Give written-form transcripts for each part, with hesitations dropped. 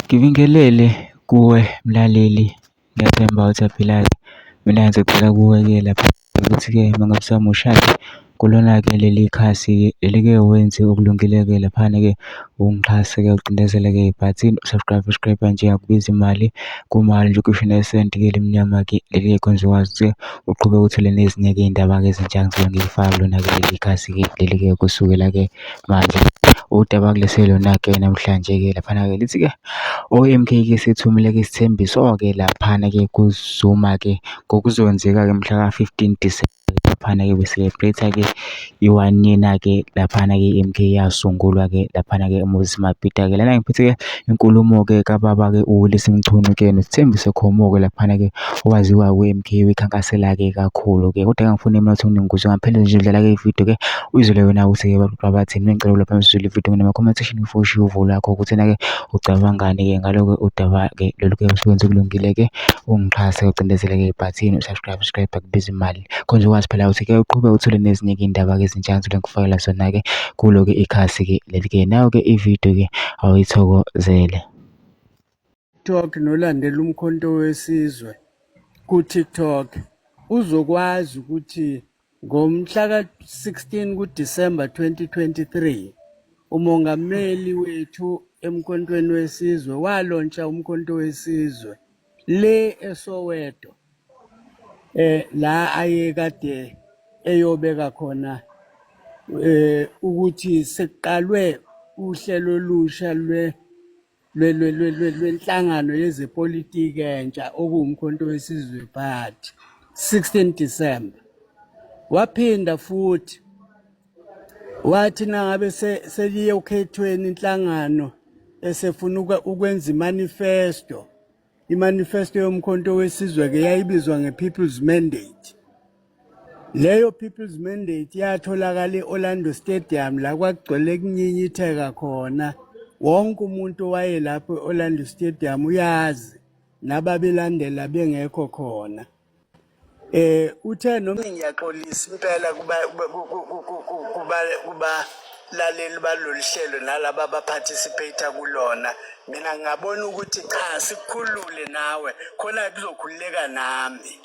Ngibingelele kuwe mlaleli, ngiyathemba ukuthi uyaphila-ke. Mina ngizocela kuwe-ke lapha ukuthi-ke uma ngabe usamusha-ke kulona-ke leli khasi-ke leli-ke wenze okulungile-ke laphana-ke ungixhase-ke ucindezele-ke ibhathini u-subscribe, subscribe nje akubizi imali kumali nje ukhishwe nesenti-ke elimnyama-ke leli-ke khona uzokwazi ukuthi uqhubeke uthole nezinye-ke iy'ndaba-ke ezintsha engizobe ngiy'faka kulona-ke leli khasi-ke leli-ke kusukela-ke manje. Udaba kulese lona-ke namhlanje-ke laphana-ke lithi-ke o-M_K-ke sethumele-ke isithembiso-ke laphana-ke kuZuma-ke ngokuzokwenzeka-ke mhla ka-15 Disemba laphana-ke be-celebrate-ke i-one year-ke laphana-ke i-M_K yasungulwa-ke laphana-ke uMoses Mabhida-ke. Lana ngiphethe-ke inkulumo-ke kababa-ke uWillies Mchunu-ke noSithembiso Khomo-ke laphana-ke owaziwa kwi-M_K uyikhankasela-ke kakhulu-ke. Kodwa-ke angifuni mina ukuthi nginikuze ngaphendula nje udlala-ke ividiyo-ke uyizwele wena ukuthi-ke baxoxa bathini. Mina ngicela lapha msizwele ividiyo nama-comment section before ushiye uvo lwakho ukuthi wena-ke ucabangani-ke ngaloko udaba-ke lolu-ke usuwenze kulungile-ke ungixhase ucindezele-ke ibhathini u-subscribe, subscribe akubizi imali. Khona uzokwazi phela ukuthi-ke uqhubeke uthole nezinye-ke iy'ndaba-ke ezintsha engizobe ngikufakela zona-ke kulo-ke ikhasi-ke leli-ke. Nayo-ke ividiyo-ke awuyithokozele. TikTok nolandela uMkhonto weSizwe ku-TikTok uzokwazi ukuthi ngomhla ka-16 kuDisemba 2023 umongameli wethu eMkhontweni weSizwe walontsha uMkhonto weSizwe le eSoweto la ayekade eyobeka khona ukuthi sekuqalwe uhlelo olusha lwe lwenhlangano yezepolitiki entsha okuwuMkhonto weSizwe Party 16 December. Waphinda futhi wathi nangabe seliye okhethweni inhlangano esefuna ukwenza imanifesto, imanifesto yoMkhonto weSizwe ke yayibizwa nge-People's Mandate. Leyo People's Mandate yatholakala e-Orlando Stadium la kwakugcwele kunyinyitheka khona. Wonke umuntu owayelapho e-Orlando Stadium uyazi nababelandela bengekho khona. Uthe noma ngiyaxolisa impela kuba kuba kubalaleli balolu hlelo nalaba abaparticipate kulona. Mina ngingabona ukuthi cha sikukhulule nawe khona kuzokhululeka nami.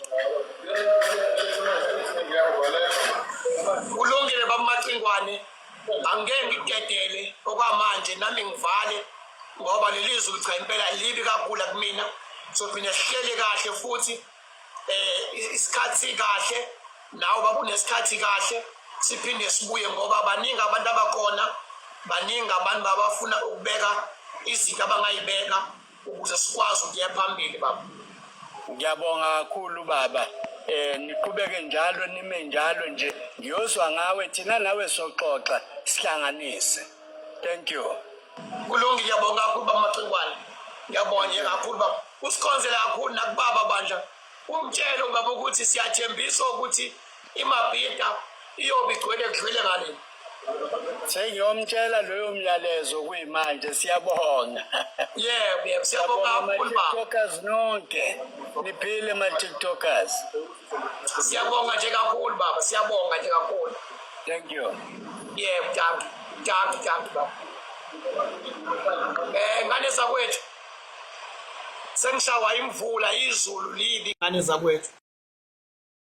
Kulungile baba Macingwane, angeke ngikudedele okwamanje nami ngivale ngoba leli zulu cha impela libi kakhulu kumina. Sophinde sihlele kahle futhi isikhathi kahle nawe baba unesikhathi kahle siphinde sibuye ngoba baningi abantu abakhona, baningi abantu abafuna ukubeka izinto abangayibeka ukuze sikwazi ukuya phambili baba. Ngiyabonga kakhulu baba. Niqhubeke njalo nime njalo nje ngiyozwa ngawe thina nawe soxoxa sihlanganise. Thank you. Kulungile, ngiyabonga kakhulu baba Macingwane. Ngiyabonga nje kakhulu baba. Usikhonzele kakhulu nakubaba bandla. Umtshele ubaba ukuthi siyathembisa ukuthi iMabhida iyobe igcwele kudlule ngale. Sengiyomtshela loyo myalezo kuyimanje siyabonga. Yebo, yebo, siyabonga kakhulu baba. TikTokers nonke. Niphile ma TikTokers. Siyabonga nje kakhulu baba, siyabonga nje kakhulu. Thank you. Yebo, dankie. Dankie, dankie baba. Ngane zakwethu. Sengishawa imvula izulu libi ngane zakwethu.